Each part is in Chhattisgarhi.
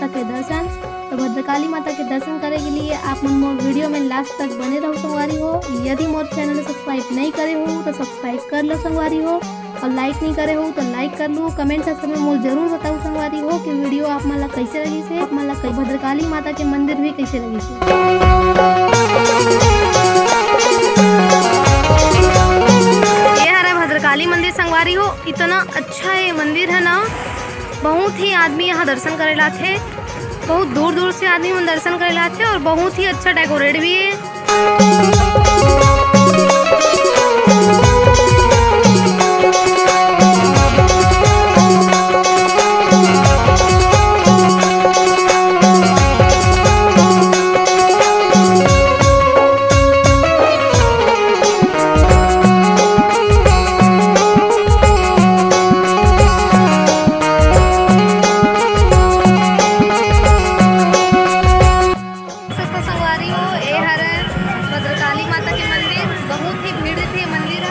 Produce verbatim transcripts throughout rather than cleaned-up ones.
के दर्शन। तो भद्रकाली माता के दर्शन करे के लिए आप मन मोर वीडियो में लास्ट तक बने रहो संगवारी हो। यदि मोर चैनल सब्सक्राइब नहीं करे हो तो सब्सक्राइब कर लो संगवारी हो, और लाइक नहीं करे हो तो लाइक कर लो। कमेंट सेक्शन में मोर जरूर बताओ संगवारी हो कि वीडियो आप मन ला कैसे लगिस हे, आप मन ला कै-, भद्रकाली माता के मंदिर भी कैसे लगिस हे। ये हरे भद्रकाली मंदिर संगवारी हो, इतना अच्छा ये मंदिर है ना, बहुत ही आदमी यहाँ दर्शन करे ला आथे, बहुत दूर दूर से आदमी मन दर्शन करे ला आथे और बहुत ही अच्छा डेकोरेट भी है। संगवारी हो, ए हर भद्रकाली माता के मंदिर। बहुत ही भीड़ रहिथे मंदिर ह,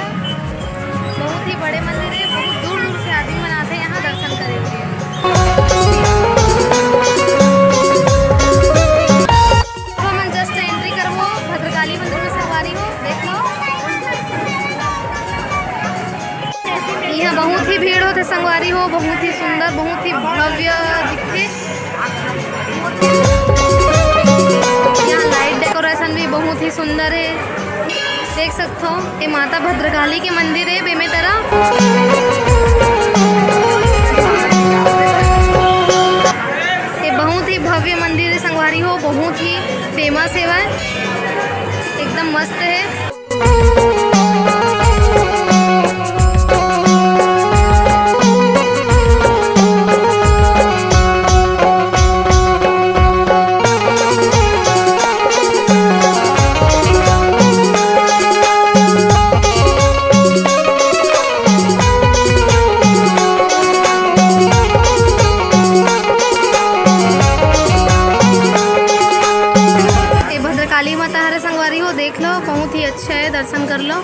बहुत ही बड़े मंदिर है। बहुत दूर दूर से आदमी मन आथे यहाँ दर्शन करे के। तो हमन जस्ट एंट्री करबो भद्रकाली मंदिर में संगवारी हो, देख लो। यहाँ बहुत ही भीड़ होथे संगवारी हो, बहुत ही सुंदर, बहुत ही भव्य दिखथे। यहाँ लाइट डेकोरेशन भी बहुत ही सुंदर है, देख सकथो। ये माता भद्रकाली के मंदिर है बेमेतरा। ये बहुत ही भव्य मंदिर है संगवारी हो, बहुत ही फेमस है वह, एकदम मस्त है। ये भद्रकाली माता हरे संगवारी हो, देख लो, बहुत ही अच्छा है, दर्शन कर लो।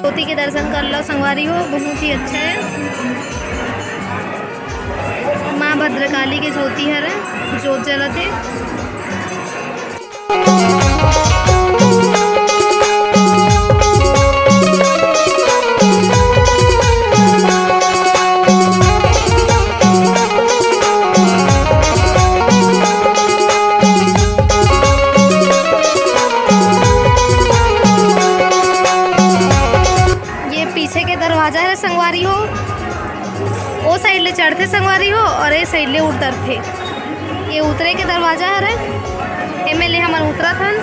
ज्योति के दर्शन कर लो संगवारी हो, बहुत ही अच्छा है। माँ भद्रकाली के ज्योति हर जोत जलत है। ये पीछे के दरवाजा है संगवारी हो, ओ साइड ले चढ़थे संगवारी हो और ए साइड ले उतरथे। ये उतरे के दरवाजा हरे, एमे ले हमन उतरत हन।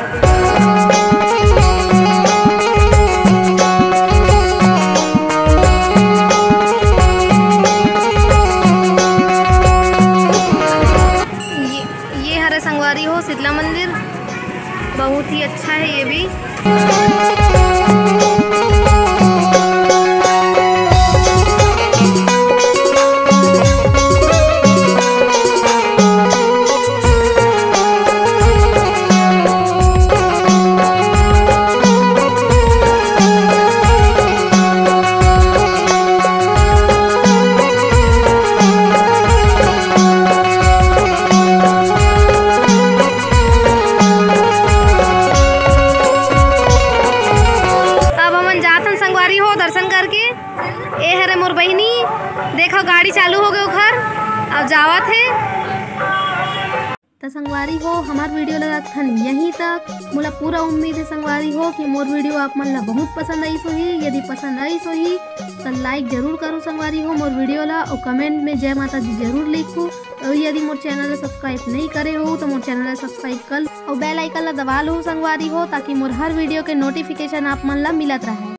ये, ये हरे संगवारी हो शीतला मंदिर, बहुत ही अच्छा है ये भी। अब हमन जात हन संगवारी हो दर्शन करके। ए हरे मोर बहिनी, देखो गाड़ी चालू हो गए ओखर, अब जावत हे। त संगवारी हो, हमर video ला रखथन यहीं तक। मोला पूरा उम्मीद हे संगवारी हो कि मोर video आप मन ला बहुत पसंद आइस होही। यदि पसंद आइस होही त like जरूर करू संगवारी हो मोर video ला, अउ comment में जय माता दी जरूर लिखू। अउ यदि मोर channel ला subscribe नहीं करे हो त मोर channel ला subscribe कर लो अउ bell icon ला दबा लो संगवारी हो, ताकि मोर हर video के notification आप मन ला मिलत रहे।